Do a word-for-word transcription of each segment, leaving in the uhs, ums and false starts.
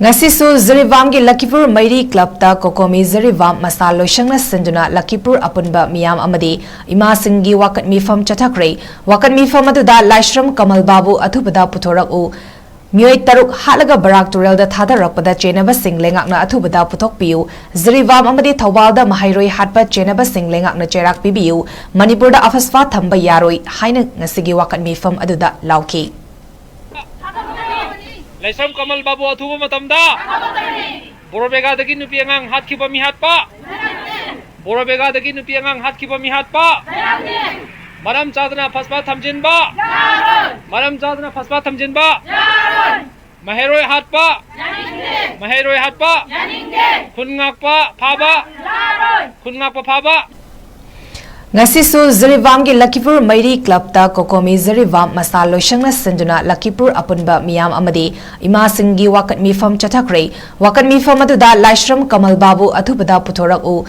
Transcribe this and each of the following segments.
ꯉꯁꯤꯁꯨ ꯖꯤꯔꯤꯕꯥꯝꯒꯤ ꯂꯛꯈꯤꯄꯨꯔ ꯃꯩꯔꯤ ꯀ꯭ꯂꯕꯇ ꯀꯣꯀꯣꯃꯤ ꯖꯤꯔꯤꯕꯥꯝ ꯃꯁꯥ ꯂꯣꯏꯁꯪꯅ ꯁꯤꯟꯗꯨꯅ ꯂꯛꯈꯤꯄꯨꯔ ꯑꯄꯨꯟꯕ ꯃꯤꯌꯥꯝ ꯑꯃꯗꯤ ꯏꯃꯥꯁꯤꯡꯒꯤ ꯋꯥꯀꯠ ꯃꯤꯐꯝ ꯆꯠꯊꯈ꯭ꯔꯦ꯫ ꯋꯥꯀꯠ ꯃꯤꯐꯝ ꯑꯗꯨꯗ ꯂꯥꯏꯁ꯭ꯔꯝ ꯀꯃꯜ ꯕꯥꯕꯨ ꯑꯊꯨꯕꯗ ꯄꯨꯊꯣꯔꯛꯎ, ꯃꯤꯑꯣꯏ ꯇꯔꯨꯛ ꯍꯥꯠꯂꯒ ꯕꯔꯥꯛ ꯇꯨꯔꯦꯜꯗ ꯊꯥꯗꯔꯛꯄꯗ ꯆꯦꯟꯅꯕꯁꯤꯡ ꯂꯩꯉꯥꯛꯅ ꯑꯊꯨꯕꯗ ꯄꯨꯊꯣꯛꯄꯤꯌꯨ, ꯖꯤꯔꯤꯕꯥꯝ ꯑꯃꯗꯤ ꯊꯧꯕꯥꯜꯗ ꯃꯍꯩꯔꯣꯏ ꯍꯥꯠꯄ ꯆꯦꯟꯅꯕꯁꯤꯡ ꯂꯩꯉꯥꯛꯅ ꯆꯩꯔꯥꯛ ꯄꯤꯕꯤꯌꯨ, ꯃꯅꯤꯄꯨꯔꯗ ꯑꯐꯁꯄꯥ ꯊꯝꯕ ꯌꯥꯔꯣꯏ ꯍꯥꯏꯅ ꯉꯁꯤꯒꯤ ꯋꯥꯀꯠ ꯃꯤꯐꯝ ꯑꯗꯨꯗ ꯂꯥꯎꯈꯤ꯫ ꯂꯥꯏꯁ꯭ꯔꯝ ꯀꯃꯜ ꯕꯥꯕꯨ ꯑꯊꯨꯕ ꯃꯇꯝꯗ ꯕꯣꯔꯣꯕꯦꯒꯥꯗꯒꯤ ꯅꯨꯄꯤ ꯑꯉꯥꯡ ꯍꯥꯠꯈꯤꯕ ꯃꯤꯍꯥꯠꯄ, ꯕꯣꯔꯣꯕꯦꯒꯥꯗꯒꯤ ꯅꯨꯄꯤ ꯑꯉꯥꯡ ꯍꯥꯠꯈꯤꯕ ꯃꯤꯍꯥꯠꯄ, ꯃꯔꯝ ꯆꯥꯗꯅ ꯑꯐꯁꯄꯥ ꯊꯝꯖꯤꯟꯕ, ꯃꯔꯝ ꯆꯥꯗꯅ ꯑꯐꯁꯄꯥ ꯊꯝꯖꯤꯟꯕ, ꯃꯍꯩꯔꯣꯏ ꯍꯥꯠꯄ, ꯃꯍꯩꯔꯣꯏ ꯍꯥꯠꯄ, ꯈꯨꯟ ꯉꯥꯛꯄ ꯐꯥꯕ, ꯈꯨꯟ ꯉꯥꯛꯄ ꯐꯥꯕ꯫ ꯉꯁꯤꯁꯨ ꯖꯤꯔꯤꯕꯥꯝꯒꯤ ꯂꯛꯈꯤꯄꯨꯔ ꯃꯩꯔꯤ ꯀ꯭ꯂꯕꯇ ꯀꯣꯀꯣꯃꯤ ꯖꯤꯔꯤꯕꯥꯝ ꯃꯁꯥ ꯂꯣꯏꯁꯪꯅ ꯁꯤꯟꯗꯨꯅ ꯂꯛꯈꯤꯄꯨꯔ ꯑꯄꯨꯟꯕ ꯃꯤꯌꯥꯝ ꯑꯃꯗꯤ ꯏꯃꯥꯁꯤꯡꯒꯤ ꯋꯥꯀꯠ ꯃꯤꯐꯝ ꯆꯠꯊꯈ꯭ꯔꯦ꯫ ꯋꯥꯀꯠ ꯃꯤꯐꯝ ꯑꯗꯨꯗ ꯂꯥꯏꯁ꯭ꯔꯝ ꯀꯃꯜ ꯕꯥꯕꯨ ꯑꯊꯨꯕꯗ ꯄꯨꯊꯣꯔꯛꯎ,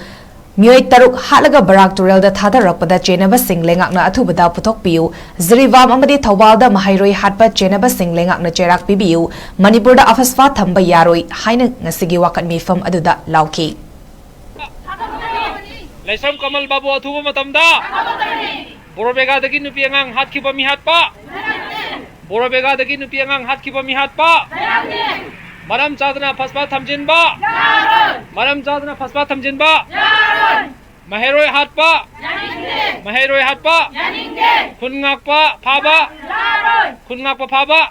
ꯃꯤꯑꯣꯏ ꯇꯔꯨꯛ ꯍꯥꯠꯂꯒ ꯕꯔꯥꯛ ꯇꯨꯔꯦꯜꯗ ꯊꯥꯗꯔꯛꯄꯗ ꯆꯦꯟꯅꯕꯁꯤꯡ ꯂꯩꯉꯥꯛꯅ ꯑꯊꯨꯕꯗ ꯄꯨꯊꯣꯛꯄꯤꯌꯨ, ꯖꯤꯔꯤꯕꯥꯝ ꯑꯃꯗꯤ ꯊꯧꯕꯥꯜꯗ ꯃꯍꯩꯔꯣꯏ ꯍꯥꯠꯄ ꯆꯦꯟꯅꯕꯁꯤꯡ ꯂꯩꯉꯥꯛꯅ ꯆꯩꯔꯥꯛ ꯄꯤꯕꯤꯌꯨ, ꯃꯅꯤꯄꯨꯔꯗ ꯑꯐꯁꯄꯥ ꯊꯝꯕ ꯌꯥꯔꯣꯏ ꯍꯥꯏꯅ ꯉꯁꯤꯒꯤ ꯋꯥꯀꯠ ꯃꯤꯐꯝ ꯑꯗꯨꯗ ꯂꯥꯎꯈꯤ꯫ ꯂꯥꯏꯁ꯭ꯔꯝ ꯀꯃꯜ ꯕꯥꯕꯨ ꯑꯊꯨꯕ ꯃꯇꯝꯗ ꯕꯣꯔꯣꯕꯦꯒꯥꯗꯒꯤ ꯅꯨꯄꯤ ꯑꯉꯥꯡ ꯍꯥꯠꯈꯤꯕ ꯃꯤꯍꯥꯠꯄ, ꯕꯣꯔꯣꯕꯦꯒꯥꯗꯒꯤ ꯅꯨꯄꯤ ꯑꯉꯥꯡ ꯍꯥꯠꯈꯤꯕ ꯃꯤꯍꯥꯠꯄ, ꯃꯔꯝ ꯆꯥꯗꯅ ꯑꯐꯁꯄꯥ ꯊꯝꯖꯤꯟꯕ, ꯃꯔꯝ ꯆꯥꯗꯅ ꯑꯐꯁꯄꯥ ꯊꯝꯖꯤꯟꯕ, ꯃꯍꯩꯔꯣꯏ ꯍꯥꯠꯄ, ꯃꯍꯩꯔꯣꯏ ꯍꯥꯠꯄ, ꯈꯨꯟ ꯉꯥꯛꯄ ꯐꯥꯕ, ꯈꯨꯟ ꯉꯥꯛꯄ ꯐꯥꯕ꯫